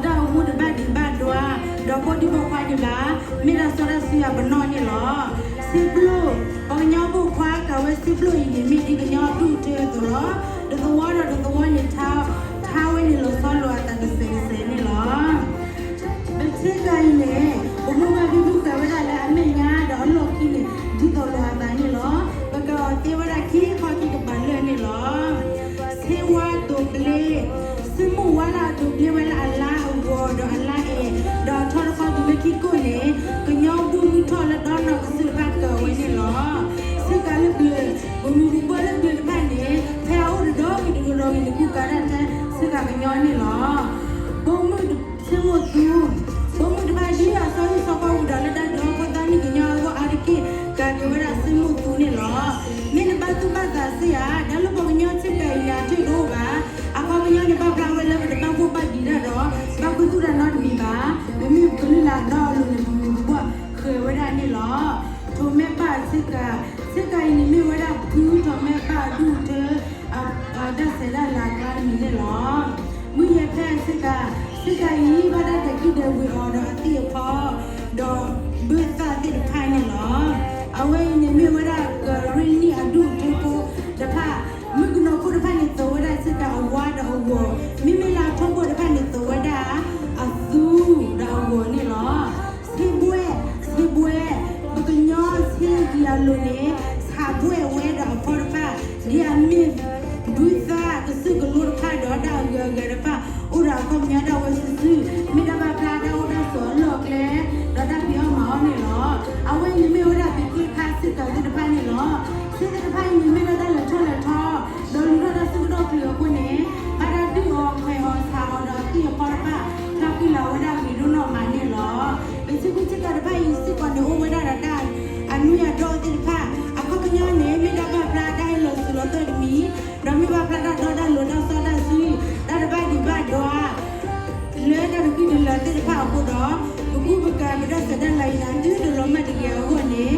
တၢ်အိၣ်မူတဘၣ်ဒံးဘၣ်ဒွါ, ဒီးပိာ်ဒံပိာ်ခွါဒံးဘၣ်, မ့ၢ်တၢ်စီတၢ်ဆှံအပနီၣ်န့ၣ်လီၤ. ဆ့ဘျိၣ်, ပှၤကညီပိာ်ခွါကၤဝဲဆ့ဘျိၣ်အံၤန့ၣ် မ့ၢ်ဒ်ကညီအဒူၣ်အထၢအသိးလီၤ. တသဝီဒီးတသဝီန့ၣ် ထါဝဲန့ၣ်လီၤဆီလိာ်အသးတစဲးတစဲးန့ၣ်လီၤ. ပဆ့ကၤအံၤန့ၣ် ပမိၢ်ပၢ်ဖံဖုဃဲၤဝဲဒၣ်လၢအမဲာ်ညါဒီးအလီၢ်ခံန့ၣ် ဒ်သိးလိာ်အသးန့ၣ်လီၤ. ပကအီၤသ့ဝဲဒၣ်ခံခီခံကပၤလၢာ်န့ၣ်လီၤ. ဆ့ဝါဒိးဘျ့, ဆ့မိၣ်ဝါလၢအဒိးဘျ့ဝဲလၢအလါအဂီၤဒီးအလါအဲၣ်, ဒီးထီတခီတုၤလၢခံကိၣ်န့ၣ် ကညီဘူၣ်မုၢ်ထီၣ်လၢဒီနီၢ်ကစၢၢ်တဖၣ်ကၤဝဲန့ၣ်လီၤ. ဆ့ကၤလၢပျၢၤ, ပမံၤပူၤဘီၣ်လၢပျၢၤတဖၣ်န့ၣ် ဖဲအအိၣ်တဒီဂ့ၤတဒီဂ့ၤန့ၣ် ကူကၤတၢ်ထဲဆ့ကၤကညီန့ၣ်လီၤ. ဘိမုၢ်ဆ့မိၣ်သူ, ဘိမုၢ်တဖၣ်ဒ်အစီဆှံစီကွၢ်ဝံၤဒီးလၢတၢ်ဒုးအီၣ်ဖိသၣ်န့ၣ် ကညီအဂီၢ်အါတက့ၢ် ကၤက့ၤဝဲဒၣ်ဆ့မိၣ်သူန့ၣ်လီၤ. မ့ၢ်နဘၣ်သူၣ်ဘၣ်သးစ့ၢ်ဧါ, တၢ်လၢပှၤကညီဆ့ကၤအံၤန့ၣ် အထၢၣ်တအိၣ်ဘၣ်. အခီပညီန့ၣ် ဘၣ်ဖျါဝဲလၢပတဘၣ်ဘိၣ်ဘၣ်ဒံးတၢ်ဒီး ဘၣ်ခူသူၣ်တၢ်နီတမံၤဘၣ်. ပမ့ၢ်ပကလုၢ်လၢအဒီအလိၤန့ၣ် ပမံၤပူၤဘီၣ်ဃဲၤဝဲဒၣ်န့ၣ်လီၤ. ထိးမဲပၢ်ဆ့ကၤ, ဆ့ကၤအံၤန့ၣ်မ့ၢ်ဝဲဒၣ်ဖု ထိးမဲပၢ်အဒူၣ်အထၢ တၢ်ဆဲးတၢ်လၤအကျါတမံၤန့ၣ်လီၤ. မုၢ်ယဲၢ်ဖဲဆ့ကၤ, ဆ့ကၤအံၤ ဘၣ်တၢ်ဒဲးကံၣ်ဒဲးဝ့ၤအီၤဒီးအသ့ၣ်အဖီ ဒီးဘၢသၣ်သ့ၣ်တဖၣ်န့ၣ်လီၤ. အဝဲအံၤန့ၣ်မ့ၢ်ဝဲဒၣ်ကရ့ၣ်နံၣ်အဒူၣ်အထၢဖိတဖၣ်, မုၣ်ကနီၤခိၣ်တဖၣ်န့ၣ် သိးဝဲဒၣ်ဆ့ကၤအဝါဒီးအဂီၤ, မ့မ့ၢ်လၢအထီဘိၣ်တဖၣ်န့ၣ် သိးဝဲဒၣ်အသူဒီးအဂီၤန့ၣ်လီၤ. ဆ့ဘှဲ, ဆ့ဘှဲ, ပကညီဆ့ကၤအလိၤန့ၣ် ဆးဘှဲဝဲဒီးအဖီတဖၣ်, ဒ်အမ့ၢ်ဘုသၣ်ကစၢၢ်ကလိတဖၣ်ဒီးတၢ်အဂၤအဂၤတဖၣ် အိၣ်ဒီးအခီပညီဒၣ်ဝဲစုာ်စုာ်, မ့ၢ်တၢ်ဘၣ်ဖျါတၢ်အိၣ်တၢ်ဆိးအလီၢ်အကျဲ ဒီးတၢ်ဖံးအီၣ်မၤအီၣ်န့ၣ်လီၤ. အဝဲအံၤန့ၣ်မ့ၢ်ဝဲဒၣ်ပက့ၢ်ခါဆ့ကၤသ့ၣ်တဖၣ်န့ၣ်လီၤ. ဆ့သ့ၣ်တဖၣ်အံၤန့ၣ်မ့ၢ်ဒၣ်တၢ်လဲၤထီၣ်လဲၤထီ ဒီးလူၤထီၣ်တၢ်စုကတီၢ်ချုးအဃိန့ၣ် ဘၣ်တၢ်ဒုၣ်အီၤခွဲးအီၤဆးအီၤဒီးအသ့ၣ်အဖီတဖၣ် ဖျါဃံလၤဝဲဒၣ်ဂ့ၤဒိၣ်နီၢ်မးန့ၣ်လီၤ. ပဆ့ကူဆ့ကၤတဖၣ်အံၤစ့ၢ်ကီးန့ၣ် အိၣ်ဝဲဒၣ်ဒီးတၢ်အနွံအဒီသ့ၣ်တဖၣ်, အခီပညီန့ၣ် မ့ၢ်တၢ်ဘၣ်ဖျါတၢ်ဟဲလီၤစုာ်လီၤသီၣ်တမံၤ, ဒီးမ့ၢ်ဘၣ်ဖျါတၢ်ဒီတၢ်လိၤတၢ်စီတၢ်ဆှံ, တၢ်တဘၣ်ဒံးဘၣ်ဒွါ လၢတၢ်တဃံတလၤသ့ၣ်တဖၣ်အဃိဒီး ပကူပကၤပတၢ်ဆဲးတၢ်လၤအံၤန့ၣ် ဒုးတလီၤမၢ်တဂ့ၤအဂီၢ်န့ၣ်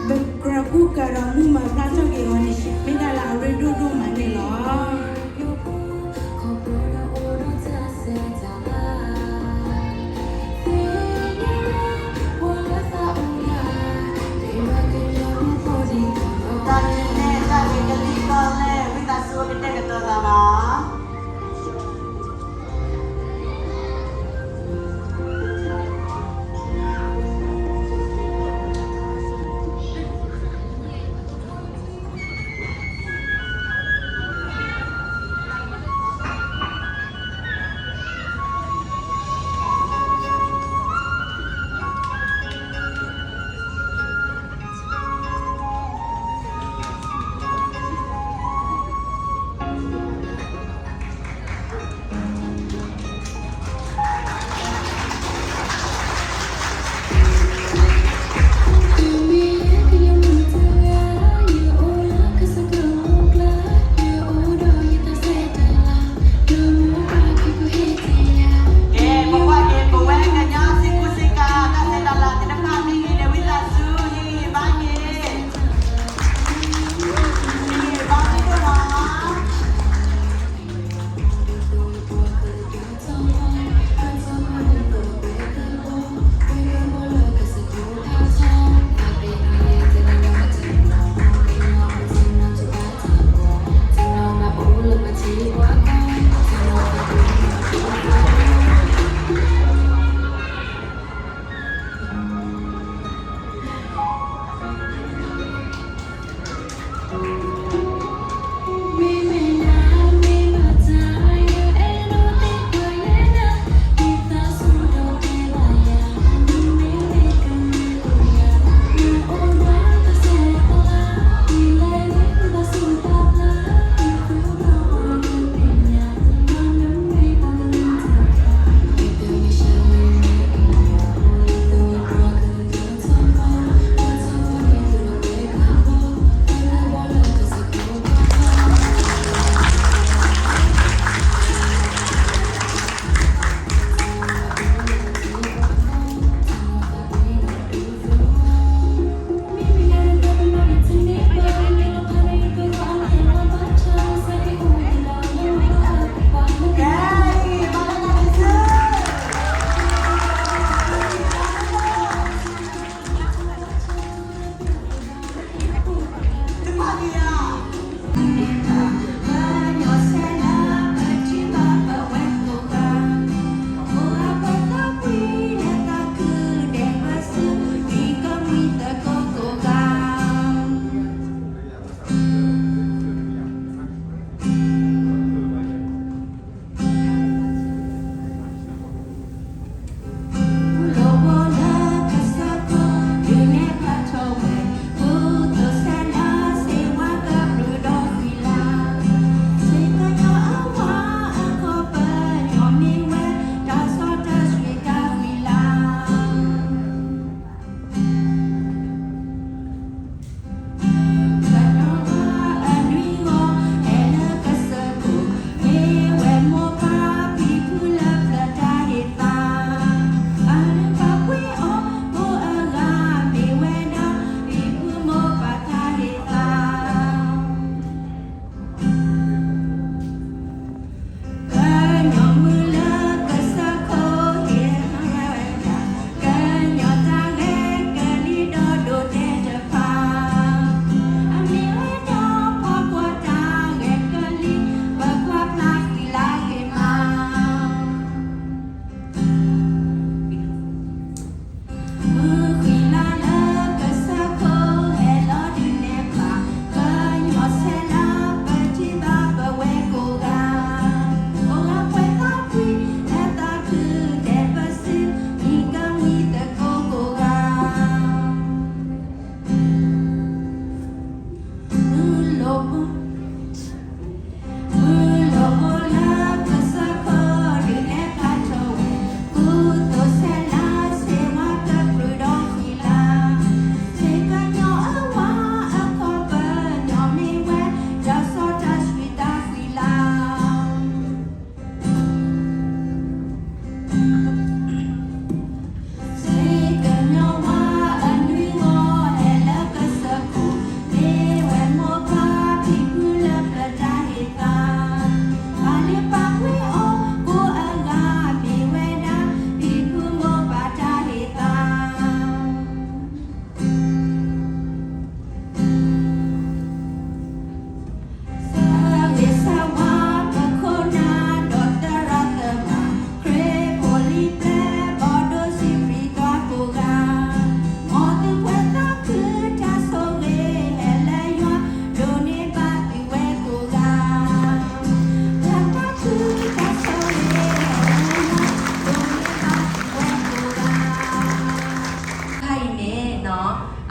ပကြၢးကူကၤဒီးမူမၤဖျါထီၣ်က့ၤအီၤန့ၣ် မ့ၢ်တၢ်လၢအရ့ဒိၣ်ဒိၣ်မးန့ၣ်လီၤ. တၢ်န့ၣ်န့ၣ် တၢ်ဂ့ၢ်ကလံၤကီလဲၢ် ဝံသးစူၤကတဲာ်ကတီၤသးဘၣ်.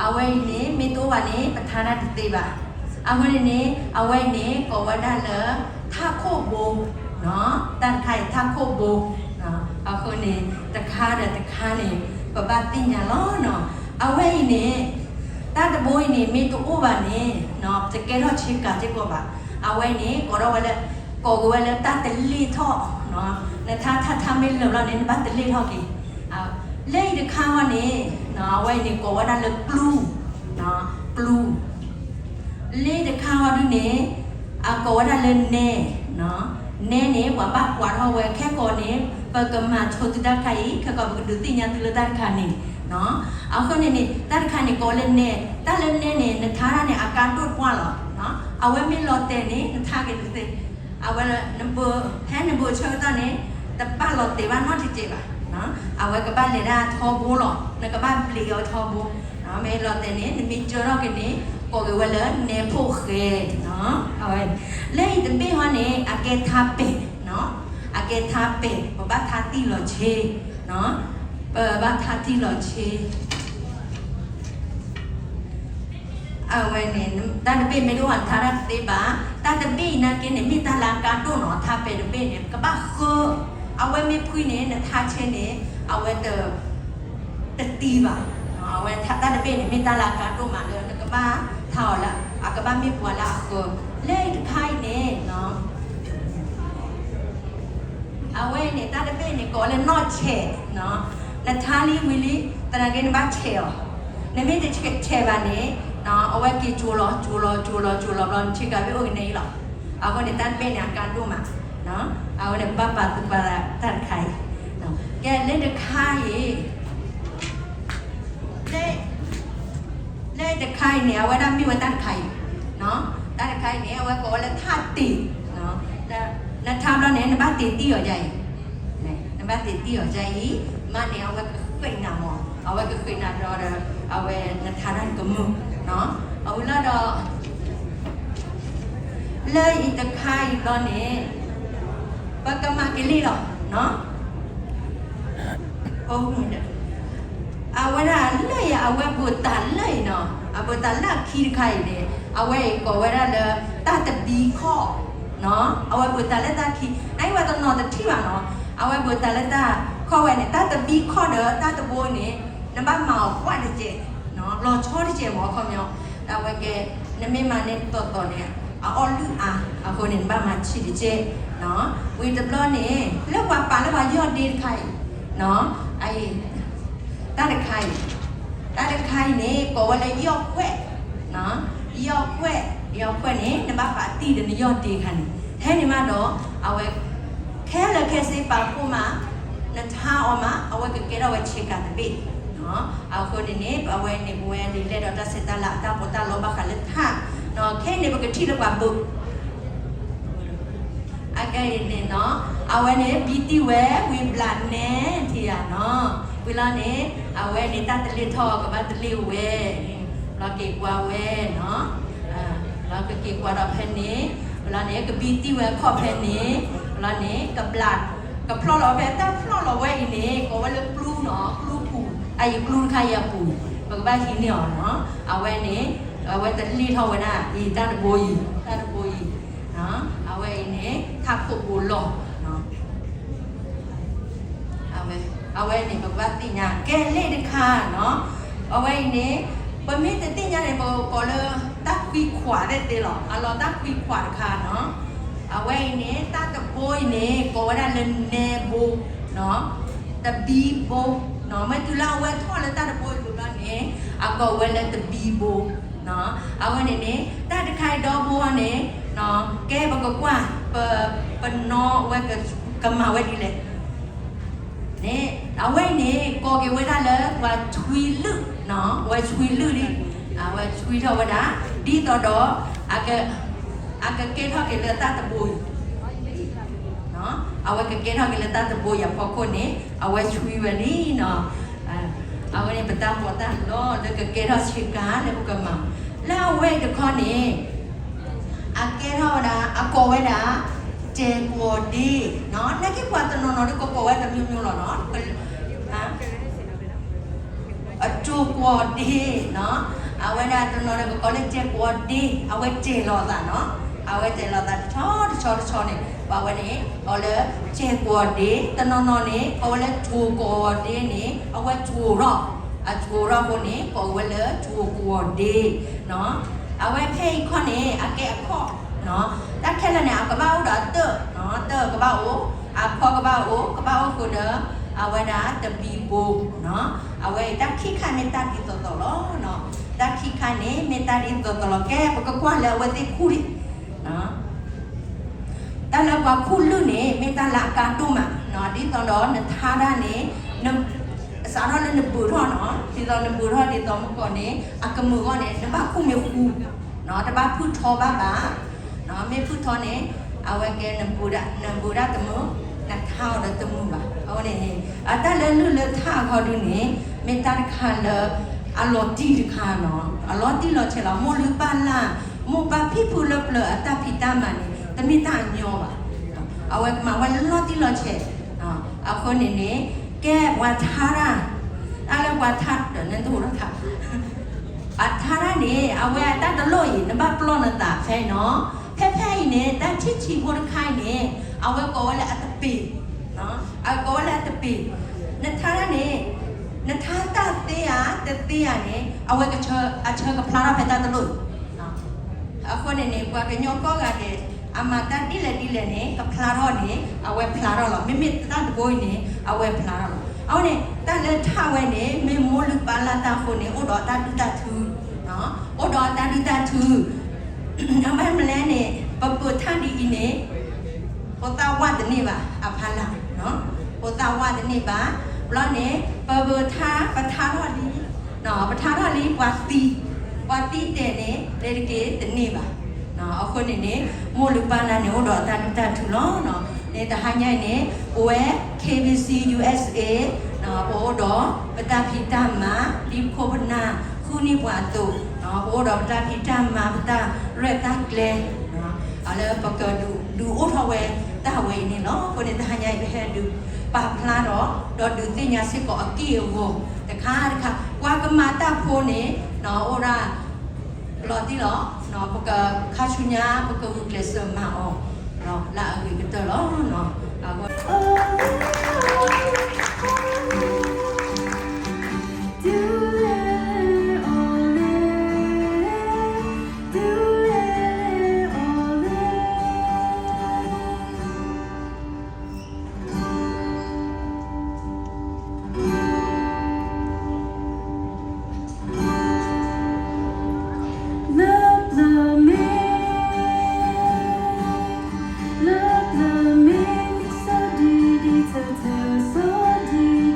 အဝဲအံၤန့ၣ် မ့ၢ်တအိၣ်ဘၣ်န့ၣ် ပထါတၢ်တသ့ဘၣ်. အဃိန့ၣ်န့ၣ် အဝဲအံၤန့ၣ် ကိးဝဲဒၣ်လၢ ထးခိၣ်ဘိ, တၢ်တခါအံၤ ထးခိၣ်ဘိ, အဃိန့ၣ် တခါဒီးတခါန့ၣ် ပဘၣ်သ့ၣ်ညါလီၤနီၤ. အဝဲအံၤန့ၣ် တၢ်တဘိအံၤန့ၣ် မ့ၢ်တအိၣ်ဘၣ်န့ၣ် တကဲထီၣ်ဆ့ကၤစ့ၢ်ကီးဘၣ်. အဝဲအံၤန့ၣ် ကိးထီၣ်ဝဲလၢ ကိးက့ၤဝဲလၢတၢ်တလ့ၢ်ထီၣ်, နထါထါထါမ့ၢ်လၢာ်ဘျီန့ၣ် နဘၣ်တလ့ၢ်ထီၣ်က့ၤ. လၢအံၤတခါအံၤန့ၣ် အဝဲအံၤန့ၣ် ကိးဝဲဒၣ်လၢကျူ, ကျူ လၢအံၤတခါအံၤဒုန့ၣ် အကိးဝဲဒၣ်လၢနဲ, နဲန့ၣ် ပှၤဘၣ်ကွၢ်ထီၣ်ဝဲခဲကိာ်န့ၣ် ပကမၤဆိသုတၢ်တခါအံၤ ခဲကိာ်ပကဒုးသ့ၣ်ညါသုလၢတၢ်တခါန့ၣ်, အဃိန့ၣ်န့ၣ် တၢ်တခါန့ၣ် ကိးလၢနဲ, တၢ်လၢနဲန့ၣ် နထါတၢ်န့ၣ် အကါဒိၣ်တပှၢ်လီၤ. အဝဲမ့ၢ်လီၤတဲာ်န့ၣ် နထါက့ၤတသ့, အဝဲ ဖဲနဘၢၣ်ဆၢကတီၢ်န့ၣ် တဘၣ်လီၤတဲာ်ဘၣ်နီတစဲးဘၣ်. အဝဲကဘၣ်လဲၤဒၣ်ထီဘိလီၤ, နကဘၣ်ဘျ့အီၤထီဘိ, မ့ၢ်လီၤတဲာ်န့ၣ် နမ့ၢ်ကၢထီၣ်က့ၤန့ၣ် ကိးက့ၤဝဲလၢနဲဖိၣ်ဃဲ, အဝဲ လၢအံၤတဘ့ၣ်ဟီန့ၣ် အကဲထါပဲာ်, အကဲထါပဲာ် ပဘၣ်ထါတံၢ်လီၤဆ့, ပဘၣ်ထါတံၢ်လီၤဆ့ အဝဲန့ၣ် တၢ်တဘ့ၣ်မ့ၢ်တအိၣ်ဘၣ် နထါတၢ်တသ့ဘၣ်. တၢ်တဘ့ၣ်အံၤနာ်က့န့ၣ် မ့ၢ်တၢ်လၢအကါဒိၣ်နီၤ, ထါပဲာ်တဘ့ၣ်န့ၣ် ကဘၣ်ဃၢ, အဝဲမ့ၢ်ဖှံန့ၣ် နထါဆ့န့ၣ် အဝဲတ တတံၢ်ဘၣ်. အဝဲတၢ်တဘ့ၣ်န့ၣ် မ့ၢ်တၢ်လၢအကါဒိၣ်မးလၢ နကဘၣ်ထါအီၤလၢ အကဘၣ်မ့ၢ်ပှၤလၢအဃၢ. လၢအံၤတခါအံၤန့ၣ် အဝဲအံၤန့ၣ် တၢ်တဘ့ၣ်န့ၣ် ကိးလၢနီၢ်ဆဲး, နထါလံဝံၤလံ သနာ်က့နဘၣ်ဆဲးအီၤ, နမ့ၢ်တဆဲးဘၣ်န့ၣ် အဝဲက့ၤကၠိလီၤ ကၠိလီၤ ကၠိလီၤ ကၠိလီၤဘျီ နဆ့ကၤဘ့ၣ်အိၣ်ကနဲအံၤလီၤ. အဃိန့ၣ် တၢ်တဘ့ၣ်န့ၣ် အကါဒိၣ်မး, အဝဲန့ၣ် ပဘၣ်ပာ်သူၣ်ပာ်သးတၢ်တခါအံၤ, ကဲလၢတခါအံၤ လၢတခါအံၤန့ၣ် အဝဲဒၣ်မ့ၢ်ဝဲတၢ်တခါအံၤ, တၢ်တခါအံၤန့ၣ် အဝဲကိးဝဲလၢထးတ့ၢ်, နထါဘျီန့ၣ် နဘၣ်တ့ၢ်တံၢ်အီၤဒ်အံၤ, နဘၣ်တ့ၢ်တံၢ်အီၤဒ်အံၤ, မ့ၢ်န့ၣ် အဝဲကဃ့ၢ်နၤမး, အဝဲကဃ့ၢ်နၤဒီး အဝဲနထါတၢ်ကမုာ်, အဝဲလီၤဒီး လၢအံၤတခါအံၤဘျီန့ၣ် ပကမၤကလံၣ်လီၤ. အဝဲဒၣ်လၢယၤ အဝဲဘူးတၢ်လၢအံၤနီၤ, အဘူးတၢ်လၢအခံတခါအံၤန့ၣ် အဝဲအံၤကိးဝဲဒၣ်လၢ တၢ်တဘံခီၣ်, အဝဲဘူးတၢ်လၢတၢ်ခံ, နအံၤဝဲတနီၤတထံၣ်ဘၣ်နီၤ, အဝဲဘူးတၢ်လၢတၢ်ခီၣ်ဝဲန့ၣ် တၢ်တဘံခီၣ်ဒီးတၢ်တဘိန့ၣ် နဘၣ်မၤအီၤကွၢ်တကဲး, လီၤဆီတကဲးမး အခီပညီ, အဝဲကဲ နမ့ၢ်မၤန့ၢ်တီတီန့ၣ် အအီၣ်လုၢ်အါ, အဃိန့ၣ် နဘၣ်မၤဆံးတကဲး, ဝံၤတဘျီန့ၣ် လၢပှၤပာ်လၢပှၤယီၢ်ဒ့တခါအံၤ, အံၤ တၢ်တခါအံၤ, တၢ်တခါအံၤန့ၣ် ကိးဝဲလၢယီၢ်ခွဲး, ယီၢ်ခွဲး, ယီၢ်ခွဲးန့ၣ် နဘၣ်ပာ်တံၢ်ဒီးနယီၢ်ဒ့တခါန့ၣ်, ထဲန့ၣ်မးဒီး အဝဲ ခဲလၢာ်ခဲဆ့ပာ်ဖှိၣ်မး နထါအီၤမး အဝဲကကဲထီၣ်ဝဲဆ့ကၤတဘ့ၣ်, အဃိန့ၣ်န့ၣ် အဝဲန့ၣ် ပဝဲဒ်လဲၣ်ဒီးတၢ်ဆဲးတၢ်လၤအတၢ်ပီးတၢ်လီဘၣ်ဃးလၢထး, ခဲအံၤန့ၣ် ပကထံၣ်လၢပှၤဘၢ အကဲအံၤန့ၣ်နီၤ, အဝဲန့ၣ် ဘံတံၢ်ဝဲ ဝံၤဘျးနဲထံဧါနီၤ, ဝံၤလီၤန့ၣ် အဝဲန့ၣ်တၢ်တလ့ၢ်ထီၣ်ကဘၣ်တလ့ၢ်ဝဲ, လီၤက့ၤကွၢ်ဝဲနီၤ, လီၤကက့ၤကွၢ်ဒီးဖဲန့ၣ်, ဝံၤလီၤန့ၣ် ကဘံတံၢ်ဝဲခီၣ်ဖဲန့ၣ်, ဝံၤလီၤန့ၣ် ကဘျး, ကဖျီၣ်လီၤဖဲတၢ်ဖျီၣ်လီၤဝဲအံၤန့ၣ် ကိးဝဲလၢကျူနီၤ, ကျူပူၤ, အအံၤကျူတခါအံၤအပူၤ, ပကဘၣ်ဟံးန့ၢ်အီၤနီၤ, အဝဲန့ၣ် အဝဲတလ့ၢ်ထီၣ်ဝဲဒၣ်အံၤ တၢ်တဘိအံၤ, တၢ်တဘိအံၤ, အဝဲအံၤန့ၣ် ထးခိၣ်ဘိလီၤ အဝဲန့ၣ် ပကဘၣ်သ့ၣ်ညါ ကဲလၢတခါနီၤ, အဝဲအံၤန့ၣ် ပမ့ၢ်တသ့ၣ်ညါန့ၣ် ပကိးလၢ တၢ်ခွံခွးသ့ၣ်သ့လီၤ, အလီၤတၢ်ခွံခွးတခါနီၤ, အဝဲအံၤန့ၣ် တၢ်တဘိအံၤန့ၣ် ကိးဝဲဒၣ်လၢနဲဘိ, တဘံဘိ, မ့ၢ်တုၤလၢအဝဲထီၣ်လၢတၢ်တဘိအံၤဘျီန့ၣ် အကိးဝဲလၢတဘံဘိ, အဝဲန့ၣ်န့ၣ် တၢ်တခါအံၤဒီဘိန့ၣ် ကဲပကကွၢ် ပ ပနီၢ်ဝဲကမၤဝဲဒ်လဲၣ်န့ၣ် အဝဲအံၤန့ၣ် ကိးက့ၤဝဲဒၣ်လၢ ပှၤဆွံလုၢ်, ဝဲဆွံလုၢ်လံ, အဝဲဆွံထီၣ်ဝဲဒၣ် ဒ်သိးဒီး အကကဲထီၣ်က့ၤလၢတၢ်တဘိအံၤ, အဝဲကကဲထီၣ်က့ၤလၢတၢ်တဘိအံၤအဖီခိၣ်န့ၣ် အဝဲဆွံဝဲလံနီၤ, အဝဲန့ၣ် ပတၢ်ပီးတၢ်လီလၢကကဲထီၣ်ဆ့ကၤလၢပကမၤ, လၢအဝဲအံၤတခီန့ၣ် အကဲထီၣ်ဝဲဒၣ် အကိးဝဲဒၣ် တဲာ်ကွီၤဒ့, နာ်က့ပှၤတနီၤနီၤဒ်ကကိးဝဲတမျိုးမျိုးလီၤနီၤ, အကၠိၤကွီၤ ကွီၢ်ဒ့နီၤ, အဝဲဒၣ်တနီၤန့ၣ် ကကိးလၢကဲကွီၢ်ဒ့, အဝဲတဲာ်လိာ်သးနီၤ, အဝဲတဲာ်လိာ်သးတဆီတဆီတဆီန့ၣ် ပှၤဝဲန့ၣ် ကိးလၢ ကဲကွီၢ်ဒ့, တနီၤနီၤန့ၣ် ကိးဝဲလၢ ထိၣ်ကွီၢ်ဒ့န့ၣ် အဝဲထိၣ်ထီၣ်, အထိၣ်ထီၣ်အဃိန့ၣ် ကိးဝဲလၢ ထိၣ်ကွီၢ်ဒ့နီၤ. အဝဲဖဲအံၤခီန့ၣ် အကဲအခီၣ်နီၤ, တၢ်ခဲလၢာ်န့ၣ် အကဘၣ်အိၣ်ဒီးတၢၢ်နီၤ, တၢၢ်ကဘၣ်အိၣ်, အခီၣ်ကဘၣ်အိၣ်, ကဘၣ်အိၣ်ဃုာ်ဒီး အဝဲဒၣ်တဘံဘိနီၤ. အဝဲအံၤတၢ်ခံခါမ့ၢ်တၢ်ဒ်သိးသိးလီၤ. တၢ်ခံခါန့ၣ် မ့ၢ်တၢ်ဒ်သိးသိးလီၤ. ကဲ ပကကွၢ်လၢအဝဲသ့ၣ်ခူၣ်လံ တၢ်လၢပှၤခူၣ်လုၢ်န့ၣ် မ့ၢ်တၢ်လၢအကါဒိၣ်မးနီၤ, ဒ်သိးဒီးနထါတၢ်န့ၣ် စးထီၣ်လၢနဘုးထီၣ်နီၤ, ဒ်သိးနဘုးထီၣ်ဒ်သိးမုၢ်ကီၢ်န့ၣ် အကမုာ်ဂီၢ်န့ၣ် နဘၣ်ခူၣ်မ့ၢ်ဃူနီၤ, တဘၣ်ဖုၣ်ထီဘၣ်ဘၣ်, မ့ၢ်ဖုၣ်ထီန့ၣ် အဝဲကဲနဘုးဒၣ်, နဘုးဒၣ်တမုာ်, နထါအီၤဒီးတမုာ်ဘၣ်. အဝဲန့ၣ် အတၢ်လၢလုၢ်လၢထါအဂီၢ်ဒုန့ၣ် မ့ၢ်တၢ်တခါလၢ အလီၤတံၢ်တခါနီၤ, အလီၤတံၢ်လီၤဆဲးလီၤ. မိၢ်လုၢ်ပၢ်လၢ်, မိၢ်ပၢ်ဖံဖုလၢပျၢၤအတၢ်ဖံးတၢ်မၤန့ၣ် တမ့ၢ်တၢ်အညီဘၣ်. အဝဲကမၤဝဲလီၤတံၢ်လီၤဆဲး, အဃိန့ၣ်န့ၣ် ကဲပှၤထါတၢ်, တၢ်လၢပှၤထါတၢ်န့ၣ်တအိၣ်ထါ ပှၤထါတၢ်န့ၣ် အဝဲအတၢ်တလိၣ်အံၤ နဘၣ်ပျီၢ်နသးဖဲအံၤနီၤ. ဖဲဖဲအံၤန့ၣ် တၢ်ထံၣ်ဆံးဖိတခါအံၤန့ၣ် အဝဲကိးဝဲလၢအတပ့ၤ, အကိးဝဲလၢအတပ့ၤ, နထါတၢ်န့ၣ် နထါတၢ်သ့ဧါ တသ့ဧါန့ၣ် အဝဲအဆၢကဖျါထီၣ်ဖဲတၢ်တလိၣ်အံၤ အဃိန့ၣ်န့ၣ် ပှၤကညီကိးဂၤဒဲး အမၤတၢ်ဒ်လဲၣ်ဒ်လဲၣ်န့ၣ် ကဖျါထီၣ်န့ၣ် အဝဲဖျါထီၣ်လီၤ. မ့မ့ၢ်တၢ်တဘိအံၤန့ၣ် အဝဲဖျါထီၣ်လီၤ. အဃိန့ၣ် တၢ်လၢထါဝဲန့ၣ် မ့ၢ်မိၢ်လုၢ်ပၢ်လၢ်တၢ်အဃိန့ၣ် အိၣ်ဒီးတၢ်ဒုၣ်တၢ်ထု, အိၣ်ဒီးတၢ်ဒုၣ်တၢ်ထု အမ့ၢ်မနုၤလဲၣ်န့ၣ် ပပၢၤထါဒ်အံၤန့ၣ် ဖိသၣ်ဝၣ်တန့ၢ်ဘၣ် အဖီလာ်, ဖိသၣ်ဝၣ်တန့ၢ်ဘၣ်. ဘျီန့ၣ် ပပၢၤထါ ပထါထီၣ်လံ, ပထါထီၣ်လံ ပှၤသံ, ပှၤသံတဲာ်န့ၣ် လၢတက့ၤတန့ၢ်ဘၣ်. အဃိန့ၣ်န့ၣ် မိၢ်လုၢ်ပၢ်လၢ်န့ၣ် အိၣ်ဒီးတၢ်ဒုၣ်တၢ်ထုလီၤ. န့ၣ်တဟါညါအံၤန့ၣ် ပဝဲ K B C U S A ပအိၣ်ဒီးပတၢ်ဖံးတၢ်မၤ ဒ်ပခိၣ်ပနၢ်ဃုန့ၢ်ပှၤအသိး, ပအိၣ်ဒီးပတၢ်ဖံးတၢ်မၤ ပတၢ်ရဲၣ်တၢ်ကျဲၤ လၢပကဒုးအိၣ်ထီၣ်ဝဲတၢ်ဝဲအံၤန့ၣ်လီၤ. အဃိန့ၣ် တဟါညါအံၤ ပဟဲဒုးပာ်ဖျါထီၣ် ဒီးဒုးသ့ၣ်ညါစ့ၢ်ကီးအက့ၢ်အဂီၤ တခါတခါ ပှၤကမၤတၢ်ဖိန့ၣ် အိၣ်ဒၣ်လီၤတံၢ်လီၤ, ပကခါဆူညါ ပကဂုာ်ကျဲးစၢးမၤအီၤ လၢအဂ့ၤကတၢၢ်လီၤ. အဃိ လၢပျၢၤမ့ၢ်, လၢပျၢၤမ့ၢ် စီၤဒံဒံထၢထၢ စီၤဒံ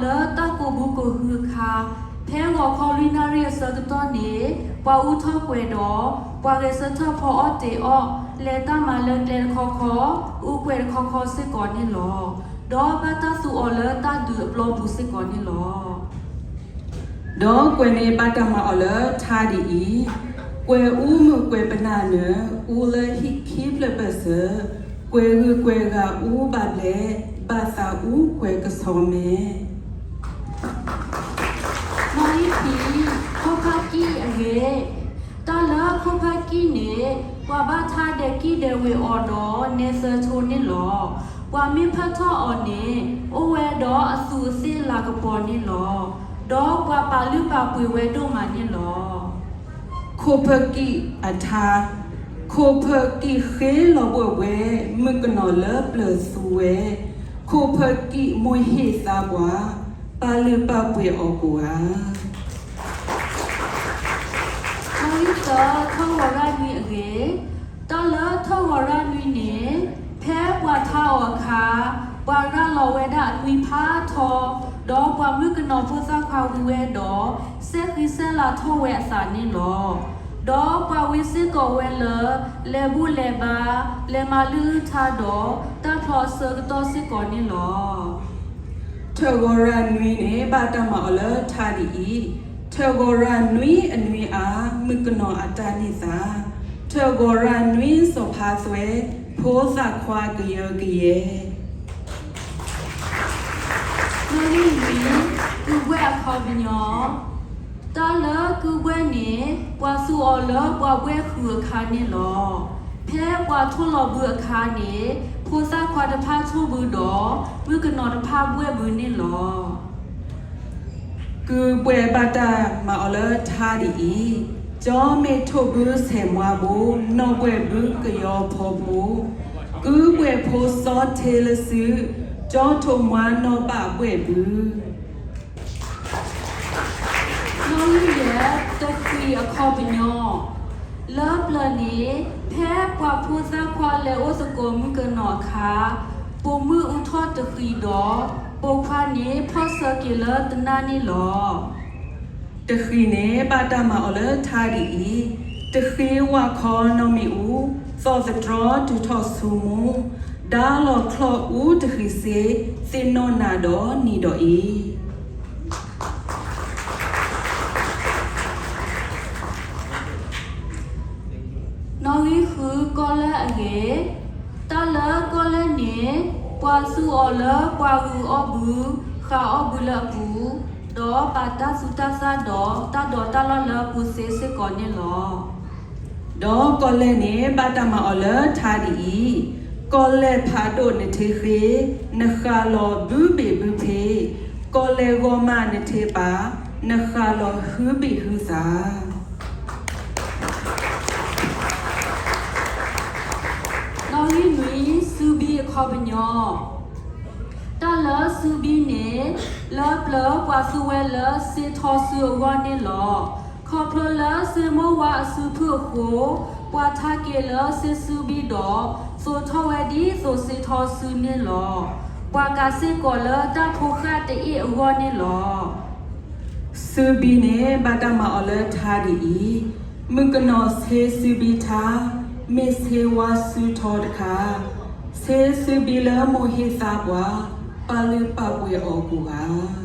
လၢတၢ်ကိးဘုကိးဟုအခါ, ဖဲဂီၤခီလွံၢ်နၣ်ရံၣ်အဆၢကတီၢ်န့ၣ်, ပှၤအူထီၣ်ကွဲၤဒီး, ပှၤဂဲၤဆၢထၢၣ်ဖီအီၣ်တ့ၤအီၣ်, လဲၤတၢ်မၤလၢကျဲတခီခီ, အူကွဲၤတခီခီစ့ၢ်ကီးန့ၣ်လီၤ. ဒီးဘၣ်တၢ်သူအီၤလၢတၢ်ဒုးအပျီပူၤစ့ၢ်ကီးန့ၣ်လီၤ. ဒီးကွဲၤန့ၣ်ဘၣ်တၢ်မၤအီၤလၢထါဒ်အံၤ, ကွဲၤအူမုာ်ကွဲၤပနၢ်နၢၤ, အူလၢဟံၣ်ခံဖျၢၣ်ပၢၢ်ဆၢ, ကွဲၤဂုာ်ကွဲၤဂၤအူဘၣ်ဘျဲး, ဘၣ်သးအူကွဲၤကဆီမဲာ်. နီၣ်ဂံၢ်ခံ, ခိၣ်ဖးကံၣ်အဂ့ၢ်, တၢ်လၢခိၣ်ဖးကံၣ်န့ၣ်, ပှၤဘၣ်ထါဒဲးကံၣ်ဒဲးဝ့ၤအီၤဒီးနဲသၢဆိန့ၣ်လီၤ. ပှၤမ့ၢ်ဖၢၣ်ထီၣ်အီၤန့ၣ်, အိၣ်ဝဲဒီးအသူးအသ့ၣ်လၤကပီၤန့ၣ်လီၤ. ဒီးပှၤပာ်လုၢ်ပာ်ပှ့ၤဝဲဒိၣ်မးန့ၣ်လီၤ. ခိၣ်ဖးကံၣ်အထါ, ခိၣ်ဖးကံၣ်ဃ့လီၤဘှီၣ်ဝဲ, မုၣ်ကနီၤလၢပျၢၤသူဝဲ, ခိၣ်ဖးကံၣ်မိၢ်ဟ့ၣ်သါပှၤ, ပာ်လုၢ်ပာ်ပှ့ၤအီၤကိးဂၤ. နီၣ်ဂံၢ်သၢ, ထၢဂီၤရၣ်နွံအဂ့ၢ်, တၢ်လၢထၢဂီၤရၣ်နွံန့ၣ်, ဖဲပှၤထါအီၤအခါ, ပှၤရၤလီၤဝဲဒၣ်အနွံဖးထီ, ဒီးပှၤမုၣ်ကနီၤဖိသၣ်ခွါဝံၤဝဲဒီး, ဆဲးဃံဆဲးလၤထီၣ်ဝဲအသးန့ၣ်လီၤ. ဒီးပှၤဝံစ့ၢ်ကီးဝဲလၢ, လဲၤဘူၣ်လဲၤဘါ, လဲၤမၤလုၢ်အုၣ်ထါဒီး, တၢ်ဖျီအဆၢကတီၢ်စ့ၢ်ကီးန့ၣ်လီၤ. ထၢဂီၤရၣ်နွံန့ၣ် ဘၣ်တၢ်မၤအီၤလၢထါဒ်အံၤ, ထၢဂီၤရၣ်နွံအနွံအါ, မုၣ်ကနီၤအတၢ်န့ၢ်သါ, ထၢဂီၤရၣ်နွံစီၤဖါသွဲ, ဖိသၣ်ခွါကယၢကယဲ. နီၣ်ဂံၢ်လွံၢ်, ကုဘှဲၣ်အခီပညီ. တၢ်လၢကုဘှဲၣ်န့ၣ်, ပှၤသူအီၤလၢပှၤဘှဲၣ်ဃုာ်အခါန့ၣ်လီၤ. ဖဲပှၤထိၣ်လီၤဘုအခါန့ၣ်, ဖိသၣ်ခွါတဖၣ်ထိၣ်ဘုဒီး, မုၣ်ကနီၤတဖၣ်ဘှဲၣ်ဘုန့ၣ်လီၤ. ကုဘှဲၣ်ဘၣ်တၢ်မၤအီၤလၢထါဒ်အံၤ, ကၠီမ့ၢ်ထိၣ်ဘုဆဲးမွါဘိ, နီၢ်ဘှဲၣ်ဘုကယီဖီဖိ, ကုဘှဲၣ်ဖိစီထ့လၢစု, ကၠီထိၣ်မွါနီၢ်ဘၣ်ဘှဲၣ်ဘု. နီၣ်ဂံၢ်ယဲၢ်, တဃံးအခီပညီ. လၢပျၢၤန့ၣ်, ဖဲပှၤဖိသၣ်ခွါလဲၤအိၣ်သကိးမုၣ်ကနီၤအခါ, ပိာ်မုၣ်အူထီၣ်တဃံးဒီး, ပိာ်ခွါန့ၣ်ဖီၣ်ဆၢက့ၤလၢတနၢ်န့ၣ်လီၤ. တဃံးန့ၣ် ဘၣ်တၢ်မၤအီၤလၢထါဒ်အံၤ, တဃံးဝၣ်ခီနီၣ်မ့ၣ်အူ, သီၣ်သတြီတုၤထီၣ်ဆူမူ, ဒါလီၤချီၣ်အူတဃံးစ့, သ့ၣ်နီၣ်နၤဒီးနံၤဒီးအ့ၤ. နီၣ်ဂံၢ်ဃု, ကီၢ်လဲၢ်အဂ့ၢ်. တၢ်လၢကီၢ်လဲၢ်န့ၣ်, ပှၤသူအီၤလၢပှၤဂုာ်အီၣ်ဘု, ဃးအီၣ်ဘုလၢအပူၤ, ဒီးပာ်တၢ်သူတၢ်သၣ်ဒီးတၢ်ဒိးတၢ်လၣ်လၢအပူၤသ့စ့ၢ်ကီးန့ၣ်လီၤ. ဒီးကီၢ်လဲၢ်န့ၣ် ဘၣ်တၢ်မၤအီၤလၢထါဒ်အံၤ, ကီၢ်လဲၢ်ဖးဒိၣ်နထ့ဃ့, နဃးလီၤဘုဘ့ၣ်ဘုဖ့, ကီၢ်လဲၢ်ဂီၢ်မးနထ့ပာ်, နဃးလီၤဟုဘ့ၣ်ဟုသး. နီၣ်ဂံၢ်နွံ, စုဘံအခီပညီ. တၢ်လၢစုဘံန့ၣ်, လၢပျၢၤပှၤသူဝဲလၢစ့ထီစုအဂီၢ်န့ၣ်လီၤ. ခီဖျိလၢစ့မိၢ်ဝါအစုဖုၣ်အဃိ, ပှၤထါက့ၤလၢစ့စုဘံဒီး, သိးထီၣ်ဝဲဒ်သိးစ့ထီစုန့ၣ်လီၤ. ပှၤကးစ့ၢ်ကီးလၢတၢ်ဖိဃၢ်တအ့ၣ်အဂီၢ်န့ၣ်လီၤ. စုဘံန့ၣ် ဘၣ်တၢ်မၤအီၤလၢထါဒ်အံၤ, မုၣ်ကနီၤဆ့စုဘံထါ, မ့ၢ်ဆ့ဝါစုထီတခါ, ဆ့စုဘံလၢမိၢ်ဟ့ၣ်သါပှၤ, ပာ်လုၢ်ပာ်ပှ့ၤအီၤကိးဂၤ.